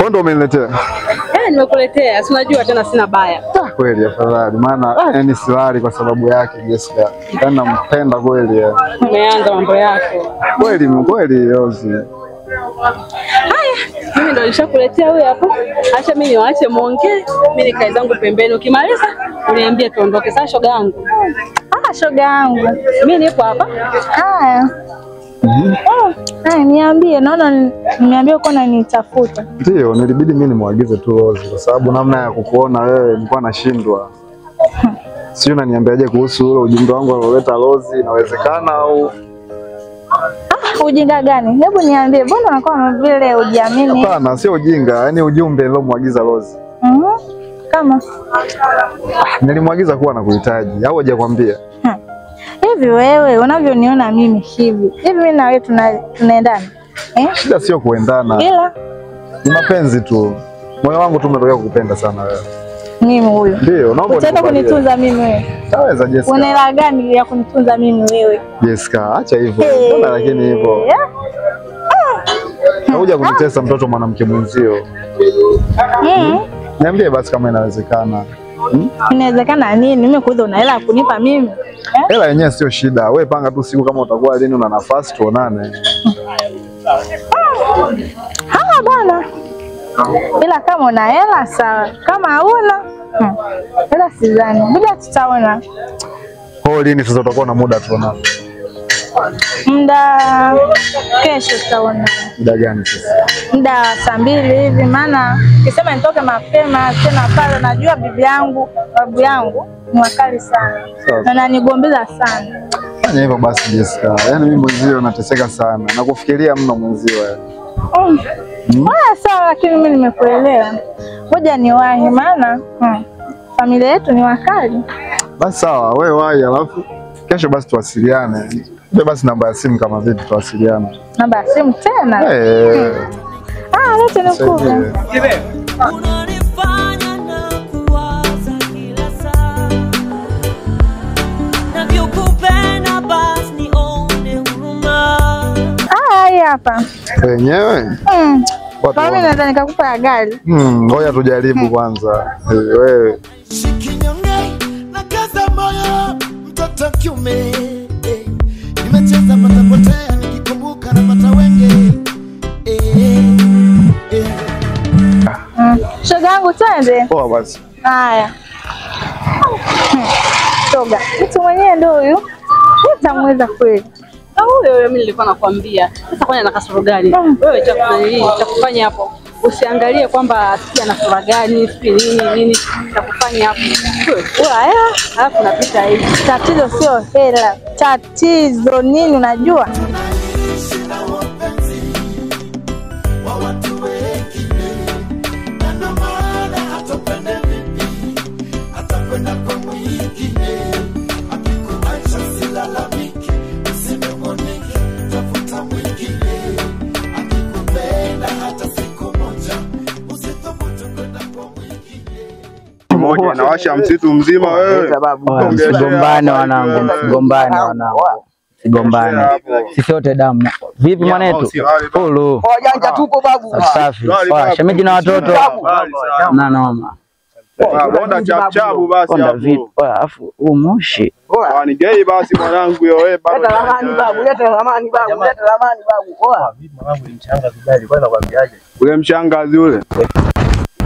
Ndo umeniletea? Nimekuletea. Si unajua tena sina baya. Kweli afadhali. Maana yani silali kwa sababu yake Jessica. Yaani nampenda kweli. Umeanza mambo yako. Kweli kweli Rozi. Haya, mimi ndo nishakuletea huyu hapo. Acha mimi niwaache muongee, mimi nikae zangu pembeni. Ukimaliza uniambie tuondoke. Sasa shoga yangu. Shoga yangu. Mimi nipo hapa. Haya. Haya, niambie, naona niambie uko unanitafuta. Ndio, nilibidi mimi nimuagize tu Rose kwa sababu namna ya kukuona wewe nilikuwa nashindwa. Sio, unaniambiaje kuhusu ule ujumbe wangu alioleta Rose, inawezekana au Ujinga gani? Hebu niambie, mbona unakuwa vile hujiamini? Hapana, sio ujinga, yaani ujumbe nilomwagiza Rose. Kama nilimwagiza kuwa nakuhitaji au hajakwambia? Hivi wewe unavyoniona mimi hivi. Hivi mimi na wewe tunaendana? Shida sio kuendana. Ila ni mapenzi tu. Moyo wangu tu umetokea kukupenda sana wewe. Mimi huyo. Ndio, naomba unitaka kunitunza mimi wewe. Taweza Jessica. Una hela gani ya kunitunza mimi wewe? Jessica, acha hivyo. Mbona lakini hivyo? Hauja kunitesa mtoto mwanamke mwenzio. Niambie basi kama inawezekana. Inawezekana nini? Mimi kuuza una hela kunipa mimi? Hela yenyewe sio shida. Wewe panga tu siku kama utakuwa lini una nafasi tuonane. Bwana. Ila kama una hela sawa. Kama hauna hela sidhani. Bila tutaona. Kwa lini sasa utakuwa na muda tuonane? Muda kesho tutaona. Muda gani sasa? Muda saa 2 hivi, maana kisema nitoke mapema tena pale najua bibi yangu, babu yangu ni wakali sana. Na ananigombeza sana. Fanya hivyo basi Jessica. Yaani mimi mwenzio nateseka sana. Nakufikiria mno mwenzio wewe. Sawa, lakini mimi nimekuelewa. Ngoja niwahi maana familia yetu ni wakali. Basi sawa, wewe wahi alafu kesho basi tuwasiliane. Nipe basi namba ya simu kama vipi tuwasiliane. Namba ya simu tena? Lete nikupe. Unanifanya na kuwaza kila saa. Navyokupenda basi nione huruma. Hii hapa. Wenyewe? Kwa mimi naweza nikakupa gari. Ngoja tujaribu kwanza. Wewe. Shikinyonge na kaza moyo mtoto kiume. Nimecheza patapotea nikikumbuka napata wenge. Shoga yangu twende. Poa basi. Haya. Shoga, mtu mwenyewe ndio huyu. Utamweza kweli? Huyo mimi nilikuwa nakwambia. Sasa kwani ana kasoro gani? Wewe cha kufanya hapo usiangalie kwamba sisi ana sura gani, sisi nini nini, cha kufanya hapo. Wewe haya, alafu napita hivi. Tatizo sio hela. Tatizo nini unajua? Wanawasha msitu mzima wewe. Msigombane wanangu, msigombane wanangu. Msigombane. Sisi wote damu. Vipi mwanetu? Polo. Wajanja tupo babu. Safi. Shemeji na watoto. Na noma. Bonda chap chapu basi hapo. Vipi? Alafu huu moshi. Ni gay basi mwanangu wewe bado. Leta ramani babu, leta ramani babu, leta ramani babu. Oa. Vipi mwanangu ni mchanga kidali, kwani nakwambiaje? Ule mshangazi ule.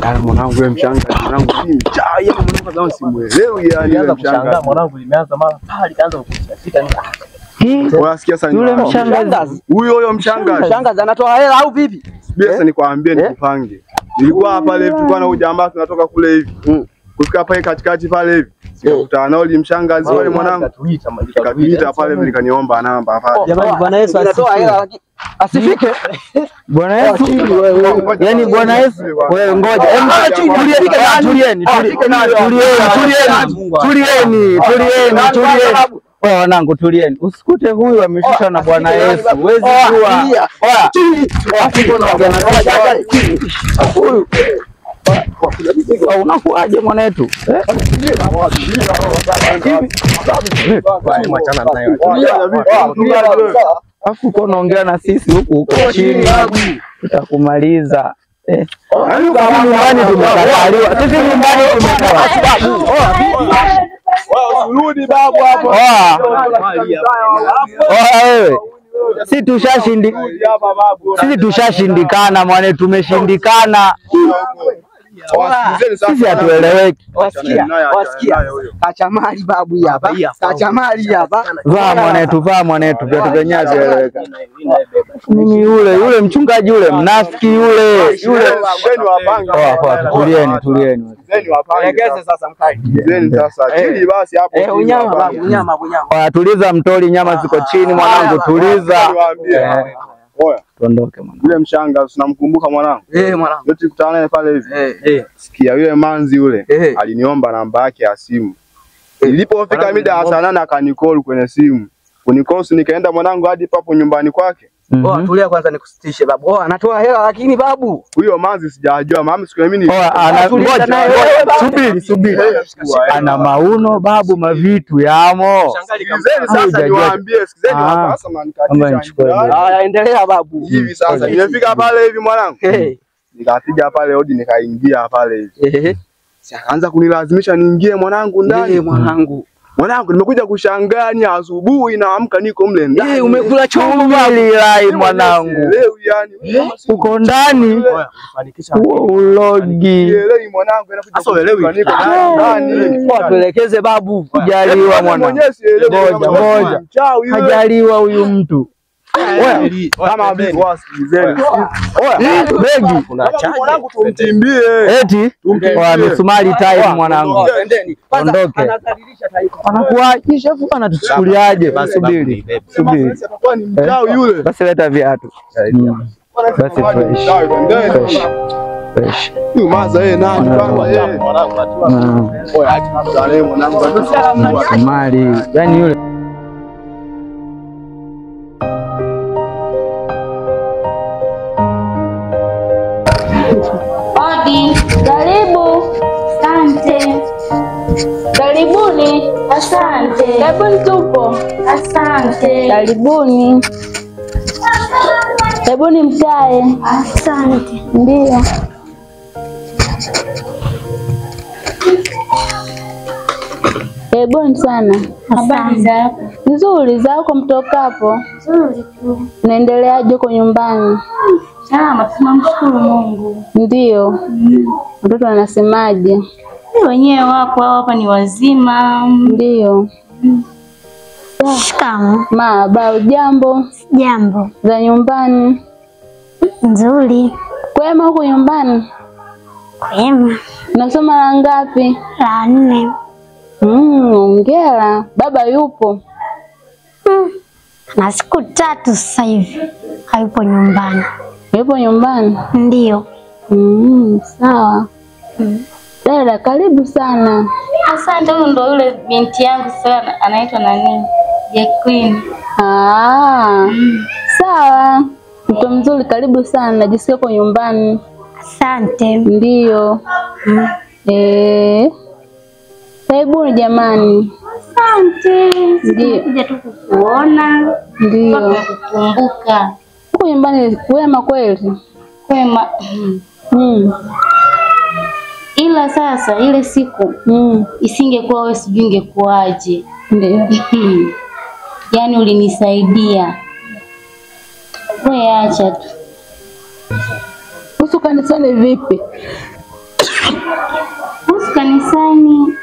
Kana mwanangu yule mshangazi mwanangu si mchawi yani mwanangu kama simuelewi yani yule mshangazi. Mwanangu limeanza mara pale likaanza kushika ni. Unasikia sasa yule mshangazi. Huyo huyo mshangazi. Mshangazi anatoa hela au vipi? Sasa nikwambie nikupange. Nilikuwa pale tulikuwa na ujamaa tunatoka kule hivi. Kufika pale katikati pale hivi. Sikutana nao yule mshangazi wale mwanangu. Katuita pale nikaniomba namba pale. Jamani Bwana Yesu asifiwe. Asifike. Bwana Yesu. Yaani Bwana Yesu wewe ngoja. Tulieni. Tulieni. Tulieni. Wewe wanangu tulieni. Usikute huyu ameshushwa na Bwana Yesu. Huwezi jua. Oa. Huyu. Unakuaje mwanetu? Afu uko unaongea na sisi huku huko chini. Tutakumaliza. Nyumbani tumekataliwa. Sisi nyumbani tumekataliwa. Urudi babu hapo. Oa wewe. Sisi tushashindikana mwane, tumeshindikana. Sisi hatueleweki. Wasikia, wasikia. Kachamali babu hapa. Kachamali hapa. Vaa mwanetu, vaa mwanetu, viatu vyenyewe havieleweki. Mimi yule mchungaji yule mnafiki yule, yule. Poa, tulieni, tulieni. Elekeze sasa mkai. Zeni sasa. Chini basi hapo. Unyama babu, unyama, unyama. Poa, tuliza mtoli, nyama ziko chini mwanangu, tuliza. Oya. Tuondoke mwanangu. Yule mshanga tunamkumbuka mwanangu. Mwanangu. Yote tulikutana naye pale hivi. Sikia yule manzi yule aliniomba namba yake ya simu. Nilipofika mida ya saa 8 akanicall kwenye simu. Kunicall nikaenda mwanangu hadi papo nyumbani kwake. Oa, tulia kwanza nikusitishe babu. Oa, anatoa hela lakini babu. Huyo manzi sijajua, mama siku mimi ni. Oa, ana ngoja. Subiri, subiri. Ana mauno babu, mavitu yamo. Sikizeni sasa niwaambie, sikizeni sasa mnanikatisha. Haya, endelea babu. Hivi sasa nimefika pale hivi mwanangu. Nikapiga pale hodi nikaingia pale hivi. Akaanza kunilazimisha niingie mwanangu ndani. Mwanangu. Mwanangu nimekuja kushangaa ni asubuhi naamka niko mle ndani. Umekula chombo babu mwanangu. Leo yani uko ndani. Ulogi. Leo mwanangu sasa uelewi. Niko ndani. Kwa tuelekeze babu. Kujaliwa mwanangu. Ngoja ngoja. Hajaliwa huyu mtu. Kama bibi wasikilizeni. Oya, begi. Mwanangu tumtimbie. Eti wa misumari time mwanangu. Ondoke. Anakuaje afu anatuchukuliaje? Subiri. Subiri. Atakuwa ni mchawi yule. Basi leta viatu. Basi fresh. Fresh. Huyu maza yeye nani kwanza yeye? Oya, acha mwanangu. Misumari. Yaani yule Odi, karibu. Asante. Karibuni. Asante. Karibuni tupo. Asante. Karibuni. Karibuni mkae. Asante. Ndio. Karibuni sana. Habari za hapo? Nzuri, za huko mtokapo? Nzuri tu. Naendeleaje huko nyumbani? Salama, tunamshukuru Mungu. Ndio. Watoto wanasemaje? Wenyewe wapo hapa ni wazima. Ndio. Shikamoo. Ma, ba, jambo. Jambo. Za nyumbani? Nzuri. Kwema huko nyumbani? Kwema. Unasoma la ngapi? La 4. Hongera. Baba yupo? Na siku 3 sasa hivi hayupo nyumbani. Yupo nyumbani? Ndio. Sawa. Dada, karibu sana. Asante. Huyu ndo yule binti yangu sasa anaitwa nani? Jacqueline. Sawa. Mtu mzuri, karibu sana. Najisikia uko nyumbani. Asante. Ndio. Karibuni jamani. Asante. Ndio. Kuja tu kukuona. Ndio. Kukumbuka. Huko nyumbani kwema kweli? Kwema. Ila sasa ile siku isingekuwa wewe sijui ingekuwaje. Ndio. Yaani ulinisaidia. Wewe acha tu. Kuhusu kanisani vipi? Kuhusu kanisani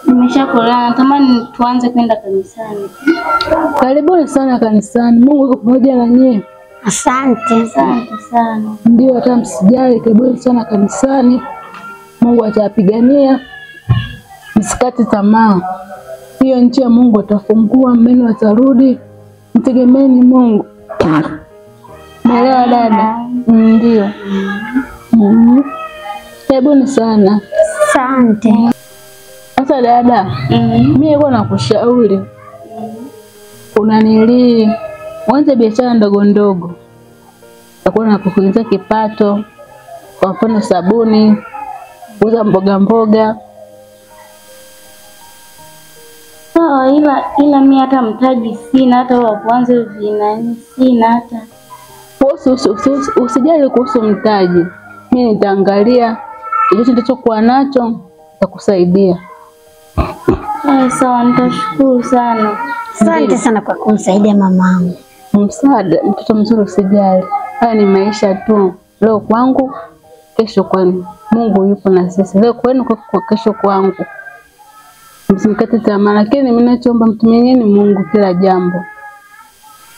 nimeshakulala, natamani tuanze kwenda kanisani. Karibuni sana kanisani. Mungu yuko pamoja na nyie. Asante. Asante sana. Ndio, hata msijali, karibuni sana kanisani. Mungu atawapigania. Msikate tamaa. Hiyo nchi ya Mungu atafungua, meno atarudi. Mtegemeeni Mungu. Naelewa dada? Ndio. Karibuni sana. Asante. Sasa dada, mimi nilikuwa nakushauri. Unanilii, uanze biashara ndogo ndogo. Utakuwa na kukuingizia kipato. Kwa mfano sabuni, kuuza mboga mboga. Sawa, ila mimi hata mtaji sina, hata wa kuanza vinani sina hata. Usijali kuhusu mtaji. Mimi nitaangalia kitu nilichokuwa nacho nitakusaidia. Sawa, nitashukuru sana. Asante sana kwa kumsaidia mamangu. Msaada, mtoto mzuri, usijali. Haya ni maisha tu. Leo kwangu, kesho kwenu. Mungu yupo na sisi. Leo kwenu, kwa kesho kwangu. Msimkate tamaa, lakini mimi ninachoomba mtumieni Mungu kila jambo.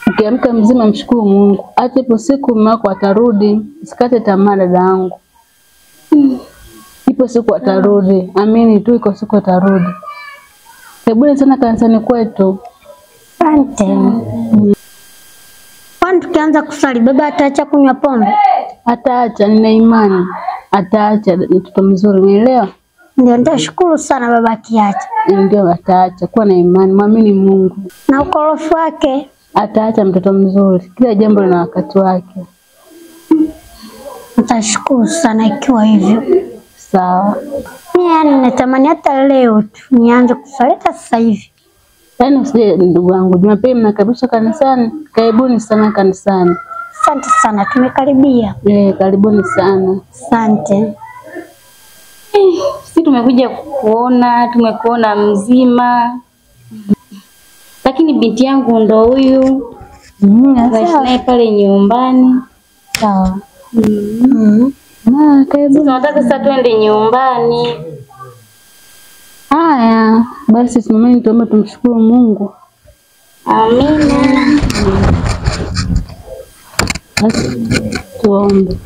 Ukiamka mzima mshukuru Mungu. Hata ipo siku mume wako atarudi. Usikate tamaa dada yangu. Ipo siku atarudi. Amini tu, iko siku atarudi. Karibuni sana kanisani kwetu. Asante. Kwani tukianza kusali baba ataacha kunywa pombe? Ataacha, nina imani. Ataacha, mtoto mzuri, umeelewa? Ndio, nitashukuru sana baba akiacha. Ndio, ataacha. Kuwa na imani, muamini Mungu. Na ukorofi wake ataacha, mtoto mzuri. Kila jambo lina wakati wake. Nitashukuru sana ikiwa hivyo. Sawa. Mimi yani natamani hata leo tu nianze kusali hata sasa hivi. Yaani usije ndugu wangu, Jumapili mnakaribishwa kanisani. Karibuni sana kanisani. Asante sana, tumekaribia. Karibuni sana. Asante. Sisi tumekuja kukuona, tumekuona mzima. Lakini binti yangu ndo huyu. Naishi naye pale nyumbani. Sawa. Karibu. Tunataka sasa twende nyumbani. Haya, basi simameni tuombe tumshukuru Mungu. Amina. Basi tuombe.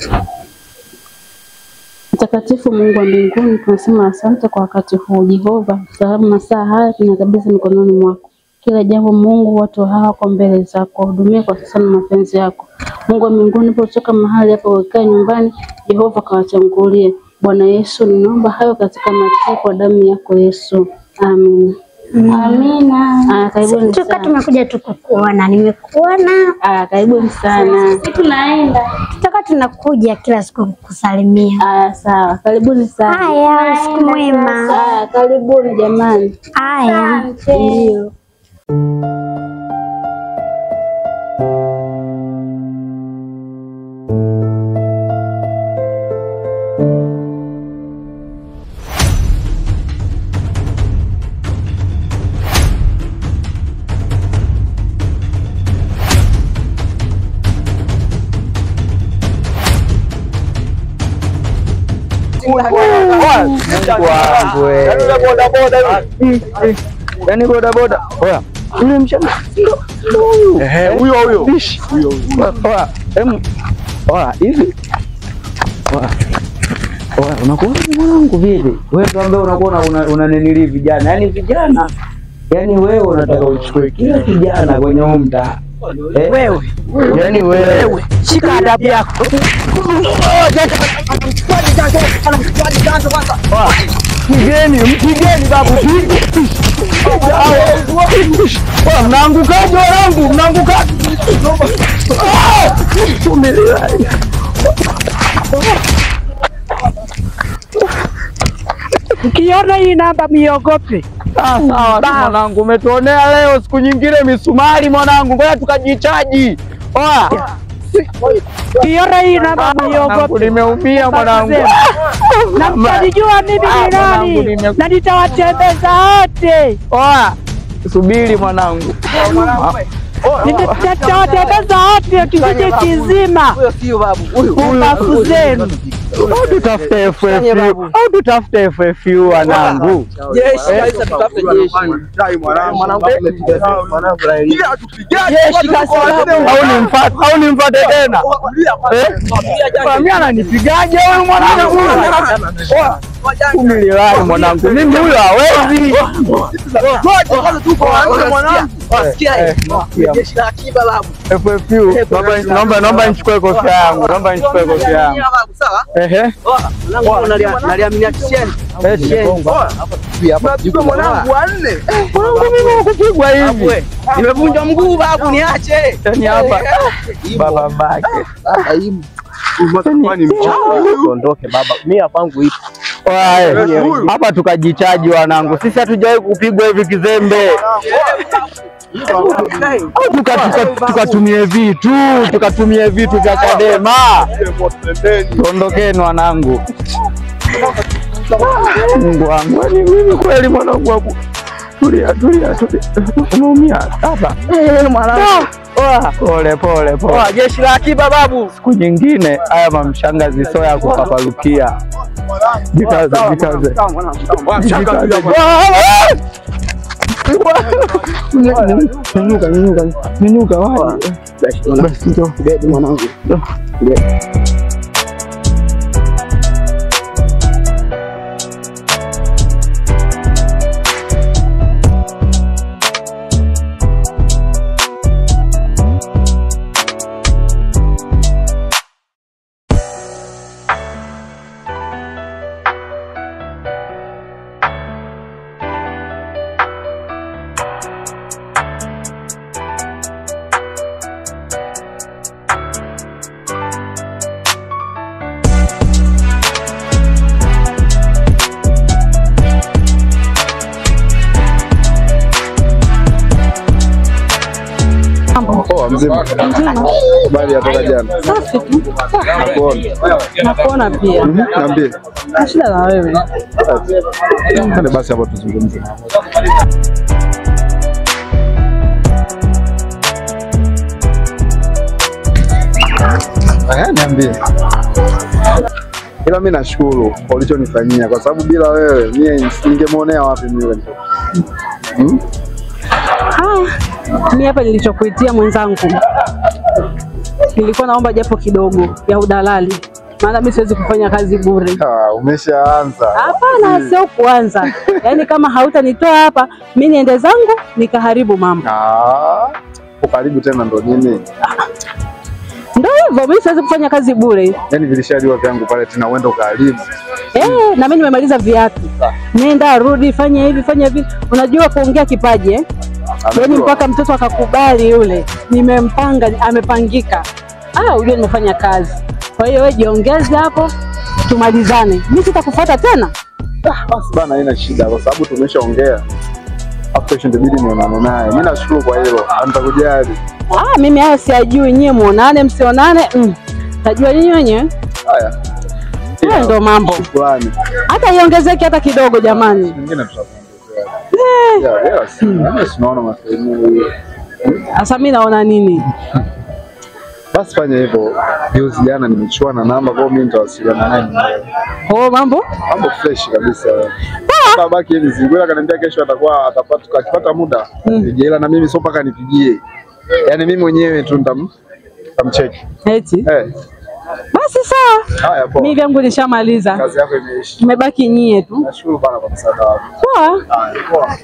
Mtakatifu Mungu wa mbinguni, tunasema asante kwa wakati huu Jehova. Sababu masaa haya tunakabidhi mikononi mwako. Kila jambo Mungu, watu hawa kwa mbele zako, hudumia kwa sasa na mapenzi yako. Mungu wa mbinguni, unapotoka mahali hapa ukae nyumbani, Jehova kawachangulie. Bwana Yesu, ninaomba hayo katika matendo kwa damu yako Yesu. Amina. Amina. Karibuni sana. Tumekuja tu kukuona, nimekuona. Karibuni sana. Sisi tunaenda. Tutakuwa tunakuja kila siku kukusalimia. Sawa. Karibuni sana. Haya, usiku mwema. Karibuni jamani. Haya. Ndio. Yaani boda boda. Oya, yule mshana ndio huyu. Ehe, huyo huyo. Huyo huyo. Oya, oya, hivi. Oya. Oya, unakuwa mwanangu vipi? Wewe ndio ambaye unakuwa unanenili vijana. Yaani vijana. Yaani wewe unataka uchukue kila kijana kwenye huu mtaa. Wewe. Yaani wewe. Shika adabu yako. Mpigeni, mpigeni babu. Mnaangukaje wanangu? Mnaangukaje? Mkiona hii namba miogope. Sawa mwanangu, umetuonea leo, siku nyingine misumari mwanangu. Ngoja tukajichaji. Oa. Kiona hii namba miogope. Nimeumia mwanangu. Na mtanijua mimi ni nani na nitawatembeza wote. Oa. Subiri mwanangu. Nitawatembeza wote kijiji kizima. Huyo sio babu. Huyu babu zenu. Au tutafute FFU. Au tutafute FFU wanangu. Jeshi kabisa, tutafute jeshi. Mwanangu. Jeshi au nimfuate tena? Mimi ananipigaje huyu mwanangu? Umiliwai mwanangu. Mimi huyo hawezi. Jeshi la akiba babu. FFU. Naomba nichukue kofia yangu. Naomba nichukue kofia yangu. Sawa? Ehe. Mwanangu naliaminia kisheni. Hapa mwanangu wanne. Mwanangu mimi nakupigwa hivi. Nimevunjwa mguu babu, niache. Yaani hapa baba bake. Baba hii tuondoke baba. Mimi hapa yangu ipo. Hapa tukajichaji wanangu. Sisi hatujawahi kupigwa hivi kizembe. Au tukatumie vitu, tukatumie vitu vya Chadema. Tuondokeni wanangu. Mungu wangu, yaani mimi kweli mwanangu wangu. Tulia tulia tulia. Unaumia hapa. Mwanangu. Pole pole pole. Jeshi la akiba babu. Siku nyingine haya mamshangazi sio ya kupapalukia. Jikaze, jikaze. Jikaze. Nyanyuka, nyanyuka, nyanyuka wapi? Basi njoo. Mwanangu. Poa mzima. Habari ya toka jana? Safi tu. Nakuona. Nakuona pia. Niambie. Na shida na wewe. Twende basi hapo tuzungumze. Niambie. Ila mimi nashukuru kwa ulichonifanyia kwa sababu bila wewe mimi ningemuonea wapi mimi yule mtoto. Mimi hapa nilichokuitia mwenzangu, nilikuwa naomba japo kidogo ya udalali, maana mimi siwezi kufanya kazi bure. Umeshaanza? Hapana, sio kuanza. Yaani kama hautanitoa hapa, mimi niende zangu nikaharibu mambo. Ukaribu tena ndo nini? Ndio hivyo, mimi siwezi kufanya kazi bure. Yaani vilishaliwa vyangu pale tena uende ukaharibu. Na mimi nimemaliza viatu. Nenda rudi, fanya hivi, fanya hivi. Unajua kuongea kipaji eh? Yaani mpaka mtoto akakubali yule. Nimempanga, amepangika. Unajua nimefanya kazi. Kwa hiyo wewe jiongeze hapo, tumalizane. Mimi sitakufuata tena. Basi bana, haina shida kwa sababu tumeshaongea. Hapo kesho inabidi nionane naye. Mimi nashukuru kwa hilo. Nitakujali. Mimi haya siyajui, nyie muonane msionane. Tajua nyinyi wenyewe. Haya. Hayo ndio mambo. Shukrani. Hata iongezeke hata kidogo jamani. Nyingine tutakuongezea. Yes, naona masehemu. Sasa mimi naona nini? Basi fanya hivyo. Juzi jana nimechukua na namba kwa mimi nitawasiliana naye. Oh, mambo? Mambo fresh kabisa. Babaki hivi zingura akaniambia kesho atakuwa atapata akipata muda. Nipigie na mimi sio paka nipigie. Yaani mimi mwenyewe tu nitamcheki. Eti? Basi sawa. Haya poa. Mimi vyangu nishamaliza. Kazi yako imeisha. Nimebaki nyie tu. Nashukuru bana kwa msaada wako. Poa. Haya poa.